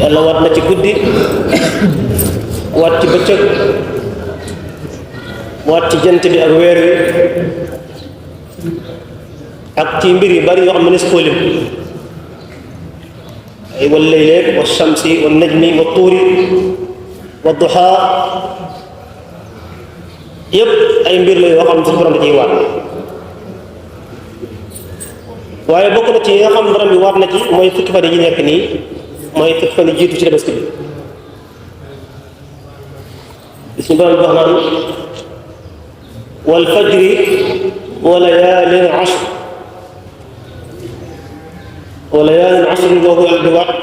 yàlla waat na ci guddi waat ci bëccëg waat ci jant bi ak weer wi ak ci mbir yu bari yoo xam ne su ko lim ay wal layli wa shamsi wa najmi wa tuuri wa duhaa yëpp ay mbir la yoo xam ne suñu borom da ciy waat waaye bokk na ci yi nga xam borom bi waat na ci mooy fukki fan yi nekk nii mooy fukki fan yi jiitu ci tabaski bi suñu borom bi wax naan wal fajri wa layaalin ashr wa layaalin ashr boobu yàlla di waat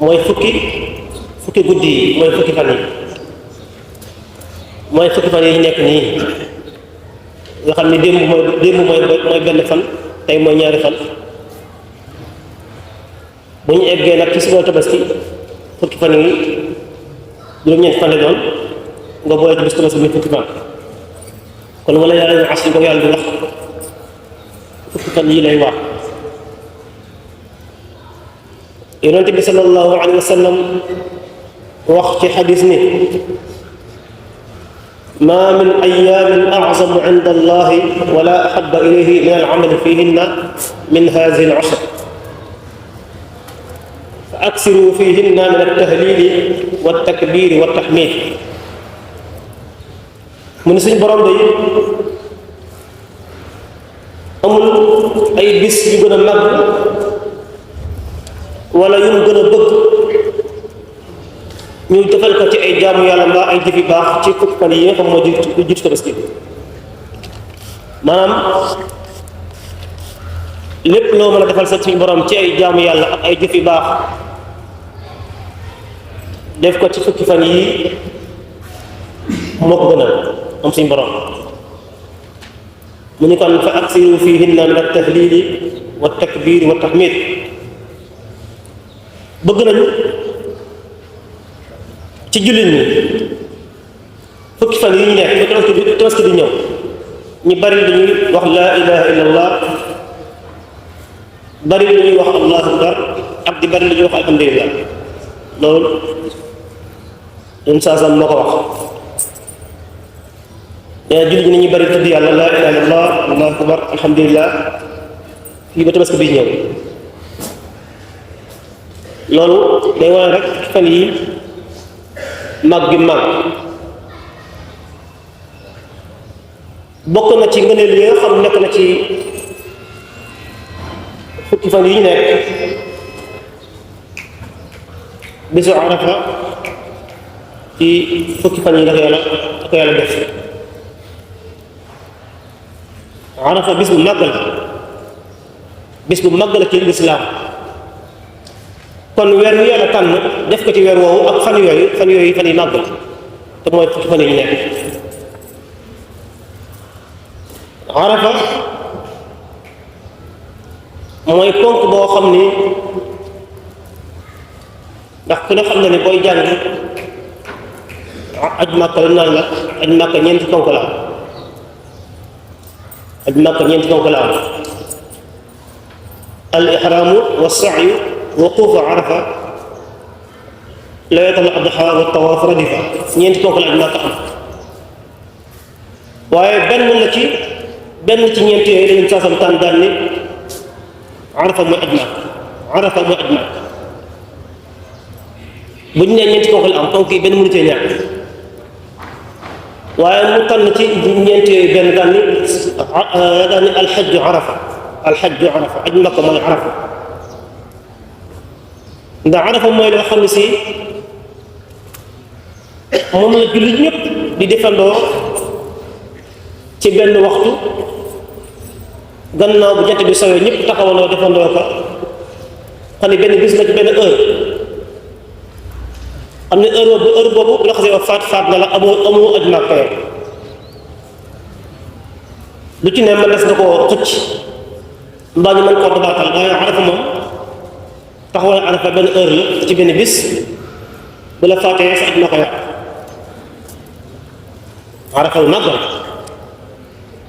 mooy fukki guddi yi mooy fukki fan yi mooy fukki fan yi nekk nii nga xam ne démb mooy benn fan tey mooy ñaari fan bu ñu eggee nag ci suba tabaski fukki fan yi juróom-ñeenti fan la doon nga boole ci bis tabaski muy fukki fan kon wala yàlla ñu asri ko yàlla di wax fukki fan yi lay wax yonente bi sallallahu alayhi wa sallam wax ci xadis ni ما من أيام أعظم عند الله ولا أحب إليه من العمل فيهن من هذه العشر فأكثروا فيهن من التهليل والتكبير والتحميد من سن برام دي أمul أي بس yu gën a mag wala yu mu gën a bëgg ñu defal ko ci ay jaamu yàlla mbaa ay jëfi baax ci fukki fan yi nga xam moo jiitu tabaski maanaam lépp loo mën a defal sa suñu borom ci ay jaamu yàlla ak ay jëfi baax def ko ci fukki fan yi moo ko gënal am suñu borom mu ñu kon fa aksiru fihinna min at-tahlili wa takbiri wa tahmid bëgg nañu ci jullit ñi fukki fan yi ñu nekk ba tabaski di ñëw ñu bari lu ñuy wax laa ilaha illallah bari lu ñuy wax allahu akbar ak di bari lu ñuy wax alhamdulillah loolu ñun saasam moo ko wax jullit ñi nañu bari tudd yàlla laa ilaha illallah allahu akbar alhamdulillah fii ba tabaski bi ñëw loolu day wane rek fukki fan yi mag gi mag bokk na ci ngëneel yi nga xam nekk na ci fukki fan yi ñu nekk bisu arafa ci fukki fan yi la ko yàlla def arafa bis bu màgg la ci lislaam kon weer wi yàlla tànn def ko ci weer woowu ak fan yooyu fan yi màgg la te mooy fukki fan yi ñu nekk arafa mooy ponk boo xam ni ndax ku ne xam na ne booy jàng aj màkka lu naan la aj màkka ñeenti ponk la aj màkka ñeenti ponk la am al ihraamu wa sa'yu wuquufu arafa laylatul adha wa tawaaf radifa ñeenti ponk la aj màkka am waaye benn ci ñeenti yooyu dañu saasam tànn daan ni arafa mooy aj màkka arafa mooy aj màkka bu ñu nee ñeenti ponk la am ponk yi benn mënu cee ñàkk waaye mu tànn ci ñeenti yooyu benn daan ni alxajju arafa aj màkka mooy arafa ndax arafa mooy loo xam ne si moom la jullit ñëpp di defandoo ci benn waxtu gannaaw bu jant bi sowee ñëpp taxawandoo defandoo ko xam ne benn bis la ci benn heure am ne heure boobu bu la xasee wax faat na la amoo aj màkka yow lu ci ne mën des na koo xëcc mbaa ñu mën koo dabaatal waaye arafa moom taxawaay arafa benn heure la ci benn bis bu la faatee sa aj màkka yow arafa lu màgg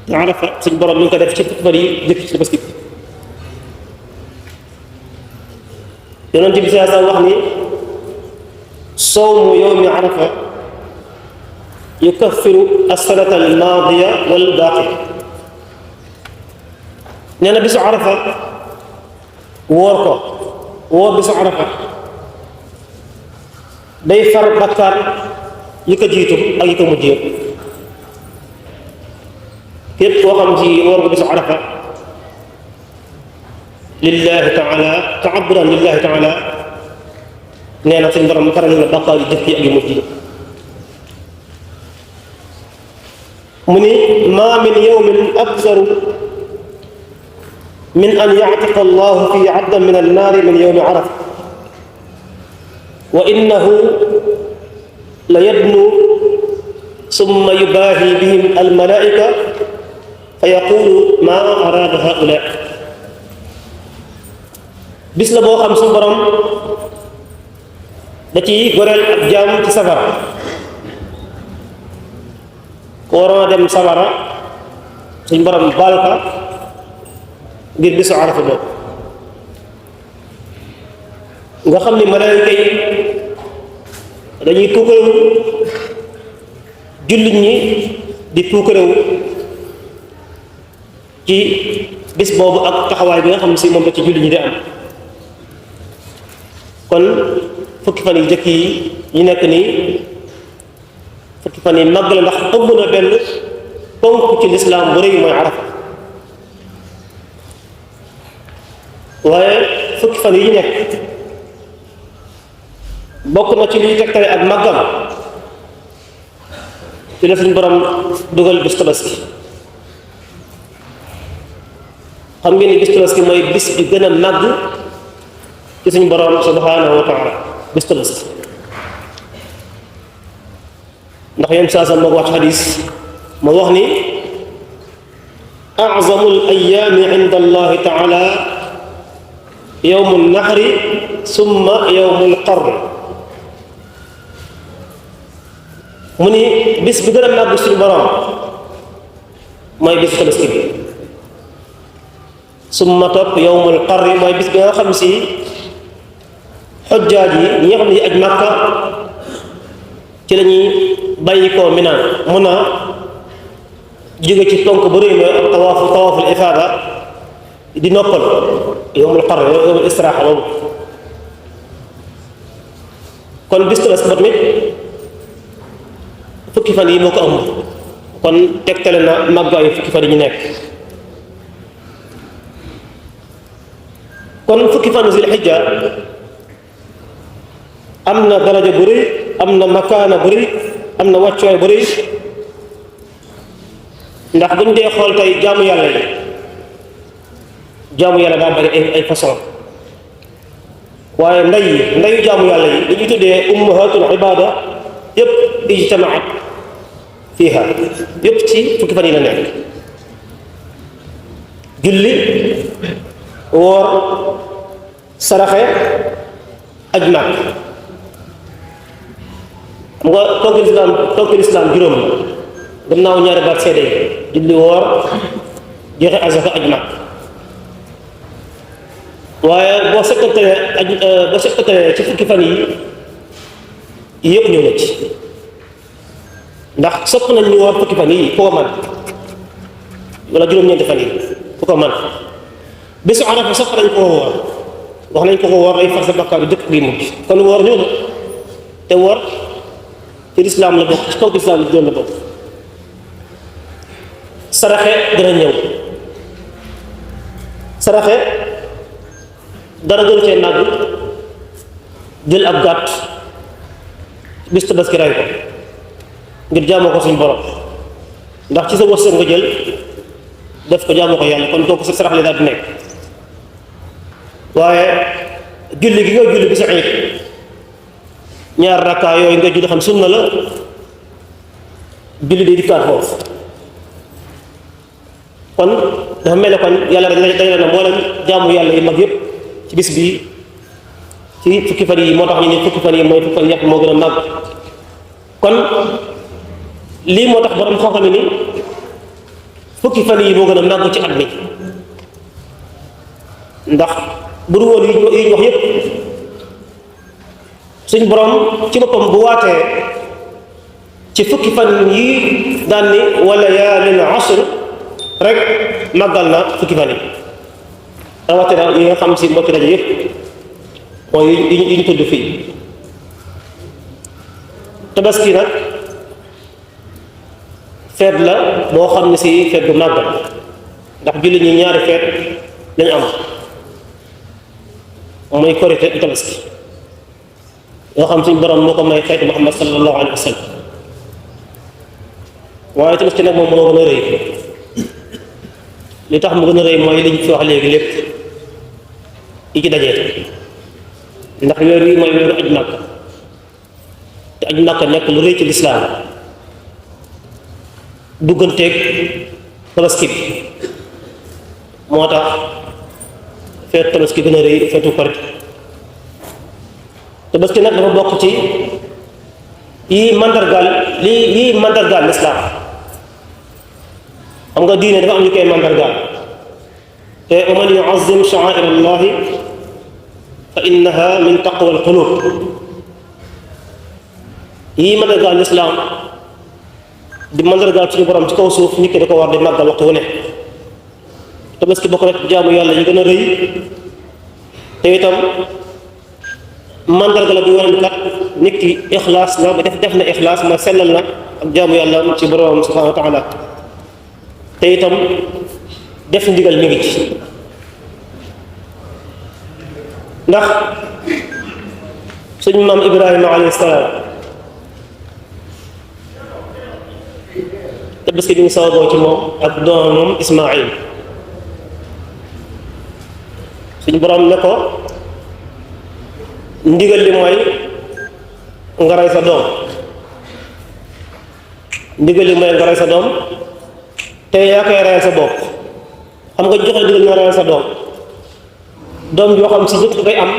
te arafa suñ borom mi ngi ko def ci fukki fan yi jëkk ci tabaski yonent bi sallallahu alayhi wa sallam wax ni sawmu yawmi arafa yukaffiru as-sanata al-maadiya wal baaqiya nee na bisu arafa woor bisu arafa day far bakkaar yi ko jiitu ak yi ko mujj yëpp képp koo xam ci woor ko bisu arafa lillahi taala taabudan lillahi taala nee na suñ borom faral na bakkaar yu jëkk yi ak yu mujj yi mu ni maa min yawmin aksaru min an yactiqa allahu fi abdan min annaari min yawmi arafa wa innahu la yadnu summa yubaahi bihim almalaika fa yaqulu maa araada haulaa bis la boo xam suñu borom da ciy goreel ab jaam ci safara ko waroon a dem safara suñu borom baal ka ngir bisu arafa boobu nga xam ni malaayika yi dañuy puukarewu jullit ñi di puukarewu ci bis boobu ak taxawaay bi nga xam si moom la ci jullit ñi di am kon fukki fan yi jëkk yi ñu nekk nii fukki fan yi màgg la ndax ëmb na benn ponk ci lislaam bu rëy mooy arafa waaye fukki fan yi ñu nekk bokk na ci liy tegtale ak màggam ci la suñu borom dugal bis tabaski xam ngeen ni bis tabaski mooy bis bi gën a màgg ci suñu borom subhanahu wa taala bis tabaski ndax yéen saa moo ko wax xadis moo wax ni a'zamul ayyaami inda allahi taala yawmul nahri summa yawmul qarri mu ni bis bi gën a màgg suñu borom mooy bis tabaski bi summa topp yawmul qarri mooy bis bi nga xam si xujjaaj yi ñi nga xam ne yi aj màkka ci la ñuy bàyyi ko mun a jóge ci tonk bu rëy mooy tawaaful ifaada di noppal yawmul qarri yawmul istiraaxa boobu kon bis tabaski ba tamit fukki fan yi moo ko am kon tegtale na màggaayu fukki fan yi ñu nekk kon fukki fan zil hijja am na daraja bu rëy am na makaana bu rëy am na wàccuwaay bu rëy ndax buñ dee xool tey jaamu yàlla daa bari ay façon waaye ndeyu jaamu yàlla yi dañuy tuddee ummahatul ibada yëpp ijtamaat fiiha yëpp ci fukki fan yi la nekk julli woor saraxe aj màkk xam nga tonk lislaam juróom la gannaaw ñaari baat seede yi julli woor joxe azaka aj màkk waaye boo sekkantee ci fukki fan yi yëpp ñëw na ci ndax sopp nañ ñu woor fukki fan yi ku ko man wala juróom-ñeenti fan yi ku ko man bésu arafa sopp nañ koo woor wax nañ ko woor day far sa bakkaar yu dëkk gi mujj kon woor ñëw na te woor ci lislaam la bokk ci kaw lislaam la doon la bokk saraxe dana ñëw saraxe dara gën cee màgg jël ab gàtt bis tabaski ray ko ngir jaamoo ko suñu borom ndax ci sa wërsëg nga jël def ko jaamoo ko yàlla kon kooku sa sarax li daal di nekk waaye julli gi nga julli bi sa iid ñaar rakkaa yooyu nga julli xam sunna la julli di dikkaat foofu kon dafa mel ne kon yàlla dajale na mboolem jaamu yàlla yi mag yépp ci bis bii ci fukki fan yi moo tax ñu ne fukki fan yi mooy fukki fan yàpp moo gën a màgg kon lii moo tax borom xam-xam ni fukki fan yi moo gën a màgg ci at mi ndax bu dul woon yi ñu wax yépp suñ borom ci boppam bu waatee ci fukki fan yi daan ni wala yaalin ashr rek màggal na fukki fan yi rawatina yi nga xam si mbokki daje yëpp mooy yi ñu tudd fii. tabaski nag feet la boo xam ne si feet bu màggal ndax jullit ñi ñaari feet lañu am mooy korite ak tabaski yoo xam suñu borom moo ko may xeetu Muhammad sallallahu alayhi wa sallam waaye tabaski nag moom moo gën a rëy li tax mu gën a rëy mooy liñ fi wax léegi lépp yi ci dajee ndax weer wi mooy weeru aj Makka te aj Makka nekk lu rëy ci lislaam dugganteeg tabaski bi moo tax feetu tabaski gën a rëy feetu korite tabaski nag dafa bokk ci yi mandargaal lislaam xam nga diine dafa am ñu koy mandargaal te wa man yu'azzim sha'a'ir allahi fa innaha min taqwa alqulub yi mandargaal lislaam di mandargaal suñu borom ci kaw suuf nit ki da ko war di màggal waxtu wu ne tabaski bokk rek jaamu yàlla yi gën a rëy te itam mandarga la bi wane kat nit ki ixlaas na ba def na ixlaas ma sellal na ak jaamu yàlla ci borom subhanahu wa taala te itam def ndigal mi ngi ci ndax suñu maam Ibrahima alayhi salaam tabaski bi ngi sababoo ci moom ak doomam Ismaayil suñu borom ne ko ndigal li mooy nga rey sa doom ndigal li mooy nga rey sa doom te yaa koy reyal sa bopp xam nga joxe ndigal nga reyal sa doom yoo xam si nit koy am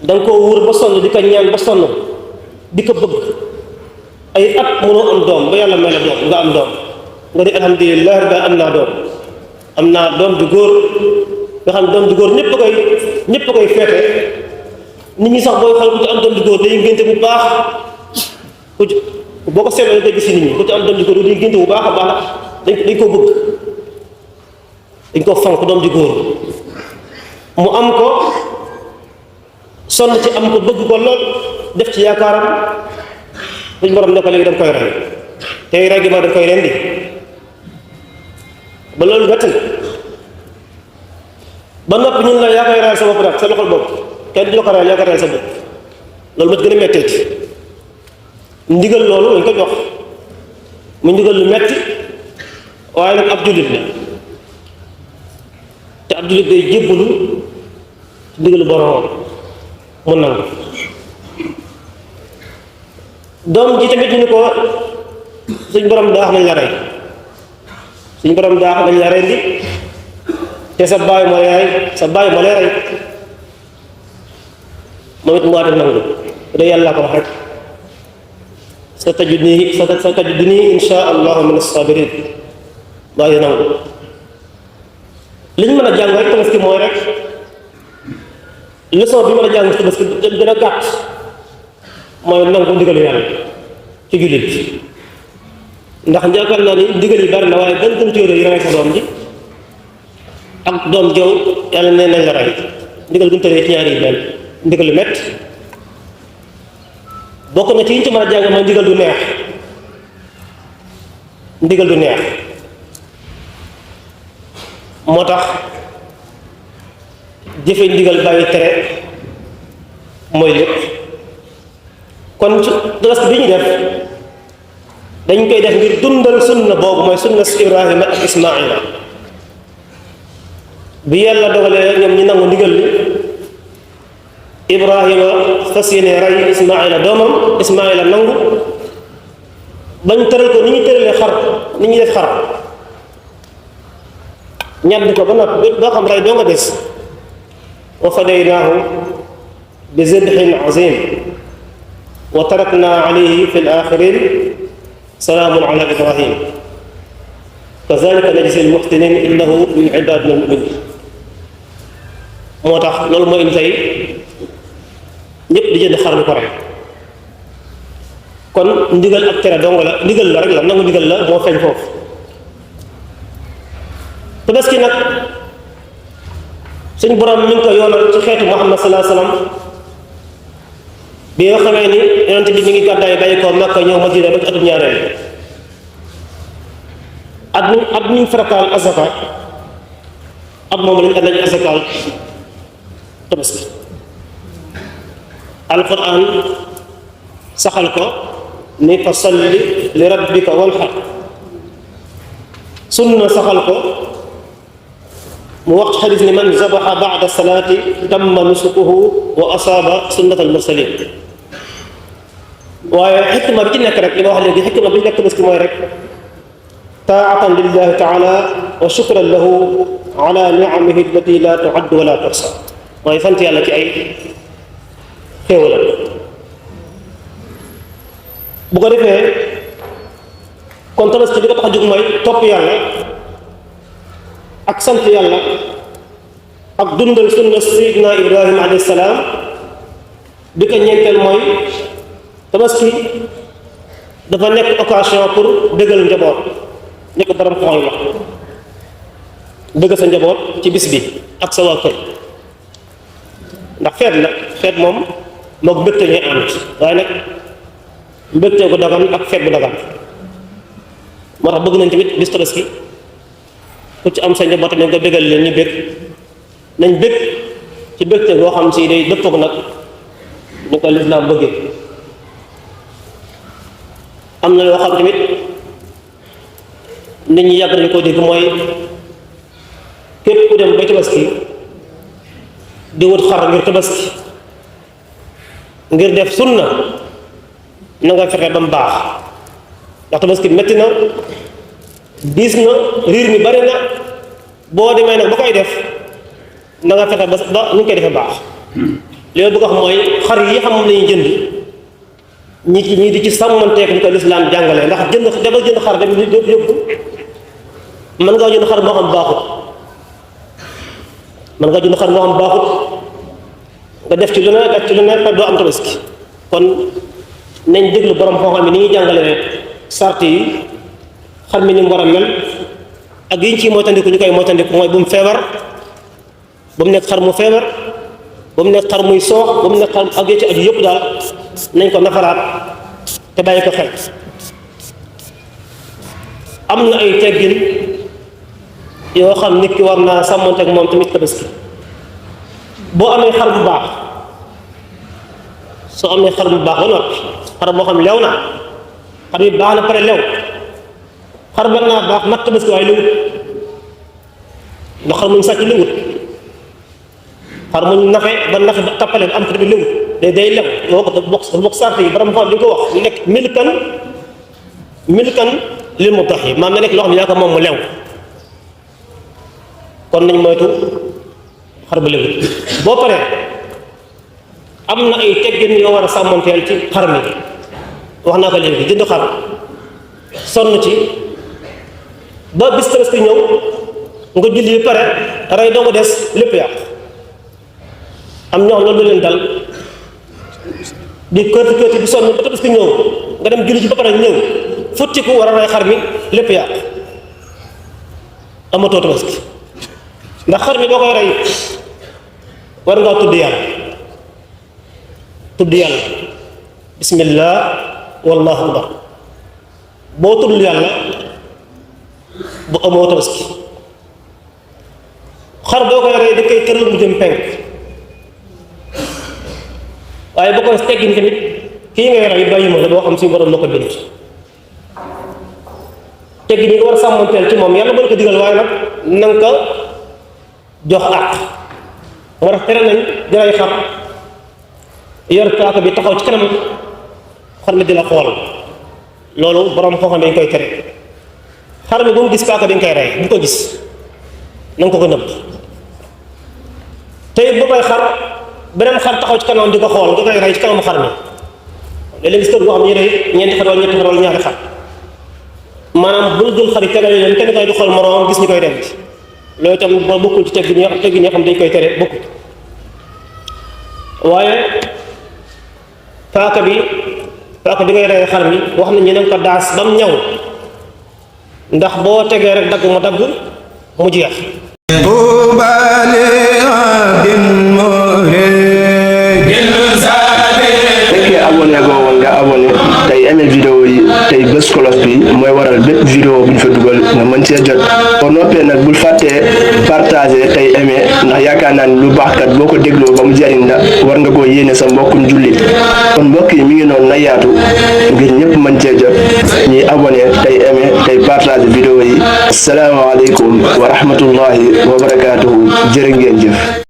danga koo wóor ba sonn di ko ñaan ba sonn di ko bëgg ay at mënoo am doom ba yàlla may la doom nga am doom nga di alhamdulilah rabbil am naa doom ju góor nga xam doom ju góor ñëpp koy feete nit ñi sax booy xool ku ci am doom ju góor dañuy ngénte bu baax boo ko seetloo nga gis nit ñi ku ci am doom ju góor dañuy ngénte bu baax a baax dañ ko bëgg dañ ko fonk doom ju góor mu am ko sonn ci am ko bëgg ko lool def ci yaakaaram suñ borom ne ko léegi danga koy rey tey rey gi ma danga koy rendi ba loolu gàtt na ba noppi ñun la yaa koy reyal sa bopp nag sa loxol bopp kenn du la ko reyal yaa koy reyal sa bopp loolu ma ci gën a metteeti ndigal loolu dañ ko jox mu ndigal lu metti waaye nag ab jullit la te ab jullit day jébbalu ci ndigalu boromam mu nangu doom ji tamit ñu ni ko suñ borom daax nañ la rey suñ borom daax nañ la rendi te sa baay moo lay rey moom it mu waate nangu de yàlla ko wax rek sa tajiduni insha allahu min as-sabirin waaye nangu li ñu mën a jàng rek tabaski mooy rek leçon bi mën a jàng tabaski gën a gàtt mooy nangu ndigalu yàlla ci jullit ndax yaakaar naa ni ndigal yi bari na waaye gën gën téere yi rey sa doom ji ak doom jow yàlla nee nañ la rey ndigal gën téere ci ñaari yi benn ndigal lu métti bokk na ci yi ñu ci mën a jàng mooy ndigal du neex moo tax jëfe ndigal bàyyi tere mooy lépp kon ci tabaski bi ñu def dañ koy def ngir dundal sunna boobu mooy sunna Ibrahima ak Ismaila bi yàlla dogalee ñoom ñi nangu ndigal li Ibrahima fas yéene rey Ismaila doomam Ismaila nangu bañ tëral ko ni ñu tëralee xar ni ñuy def xar ñàdd ko ba noppi doo xam rey doo nga des wa fadaynaahu bi zibhin azim wa tarakna alayhi fi al-axirin salaamun ala Ibrahim kazalika najzi al-muhsinin innahu min ibadina al-muminin moo tax loolu mooy indi tey ñëpp di jënd xar mi ko rey kon ndigal ak tere dong la ndigal la rek la nangu ndigal la moo feeñ foofu tabaski nag suñ borom mi ngi ko yoonal ci xeetu Muhammad sallallahu alayhi wasallam bi nga xamee ni yonent bi mi ngi gàddaay bàyyi ko Makka ñëw Madina ba ci atum ñaareel at ñu farataal azaka at moom lañ nañ azakaal tabaski alquran saxal ko ni fa salli li rabbika wanhar sunna saxal ko mu wax xadis ni man zabaxa ba'da salaati tamma nusukuhu wa asaaba sunnat al mursalin waaye xikma bi ci nekk rek li ma wax léegi xikma bi nekk tabaski mooy rek taatan lillahi taala wa shukran lahu ala ni'amihi allati la tu'addu wa la tuhsa mooy sant yàlla ci ay xéewalam bu ko defee kon tabaski li ko tax a jóg mooy topp yàlla ak sant yàlla ak dundal sunna sayyidina Ibrahima alayhi salaam bi ko ñeenteel mooy tabaski dafa nekk occasion pour dëggal njaboot nekk borom xooy wax dëgg sa njaboot ci bis bi ak sa waa kër ndax feet la feet moom mook mbégte ñuy ànd waaye nag mbégte bu dagan ak feet bu dagan moo tax bëgg nañ tamit bis tabaski ku ci am sa njaboot tamit nga bégal leen ñu bég nañ bég ci mbégte boo xam si day dëppook nag ñu ko lislaam bëggee am na yoo xam tamit nit ñi yàgg nañu koo dégg mooy képp ku dem bay tabaski di wut xar ngir tabaski ngir def sunna na nga fexe ba mu baax ndax tabaski metti na diis na riir mi bari na boo demee nag ba koy def na nga fexe ba nu ñu koy defee baax li ma bëgg a wax mooy xar yi xam moom lañuy jënd ñi di ci sàmmanteek ñu ko lislaam jàngale ndax dafa jënd xar dem yóbbu mën ngaa jënd xar moo xam baaxut mën nga jënd xar moo xam baaxut nga def ci lu ne te doo am tabaski kon nañ déglu borom foo xam ne ni ñuy jàngale sart yi xar mi ni mu war a mel ak yiñ ciy moytandiku ñu koy moytandiku mooy bu mu feebar bu mu nekk xar mu feebar bu mu nekk xar muy soox bu mu nekk xar ak yi ci aju yëpp daal nañ ko nafaraat te bàyyi ko xel am na ay teggin yoo xam nit ki war naa sàmmonte ak moom tamit tabaski boo amee xar bu baax soo amee xar bu baax ba noppi xar boo xam lew na xar bi baax na pare lew xar ba naa baax mat tabaski waaye lewut ndax xar muñ sàcc lewut xar muñ naxe ba tappale am tamit lewut day lew boo ko dafa bokk sart yi borom xam di ko wax nekk milkan lil mutahi maam na nekk loo xam ne yaa ko moom mu lew kon nañ moytu xar ba lewut boo paree am na ay teggin yoo war a sàmmanteel ci xar mi wax naa ko léegi jënd xar sonn ci ba bis tabaski ñëw nga julli bi pare rey doo ko des lépp yàqu am ñoo xam loolu leen dal di kërti di sonn ba tabaski ñëw nga dem julli ci ba pare ñëw futtiku war a rey xar mi lépp yàqu amatoo tabaski ndax xar mi doo koy rey war ngaa tudd yàlla bismillah wallahu akbar boo tuddul yàlla bu amoo tabaski xar boo koy rey da koy tëral mu jëm penk waaye boo koy teggin tamit kii ngay rey bàyyi ma la boo xam suñu borom moo ko bind teggin yi nga war a sàmmanteel ci moom yàlla mën ko digal waaye nag na nga ko jox àq moo tax tere nañ di rey xar yor paaka bi taxaw ci kanam xar mi di la xool loolu borom xam-xam dañ koy tere xar mi bu mu gis paaka bi nga koy rey bu ko gis na nga ko nëbb tey ba koy xar beneen xar taxaw ci kanam di ko xool nga koy rey ci kanamu xar mi léeg-léeg gis kër boo xam ne ñu rey ñeenti xar wala ñetti xar wala ñaari xar maanaam bul jël xar yi tegale leen kenn koy du xool moroom gis ñu koy dem loolu itam boo bokkul ci teggi ñoo xam dañ koy tere bokkul waaye paaka bi ngay rey xar mi wax nañ ne ko daas ba mu ñaw ndax boo tegee rek dagg mu dagg mu jeex. fekkee abonné goo woon nga abonné tey aimé vidéo yi tey bés cloche bi mooy waral bépp vidéo bu ñu fa dugal nga mën cee jot. boo noppee nag bul fàttee partagé tey aimé ndax yaakaar naa ni lu baax kat boo ko dégloo ba mu jariñ la war nga koo yéene sa mbokkum jullit. kon mbokk yi mi ngi noonu na yaatu ngir ñëpp mën cee jot ñuy abonné tey aimé tey partagé vidéo yi. asalaamaaleykum wa rahmatullahi wa barakaatuhu jërë ngeen jëf.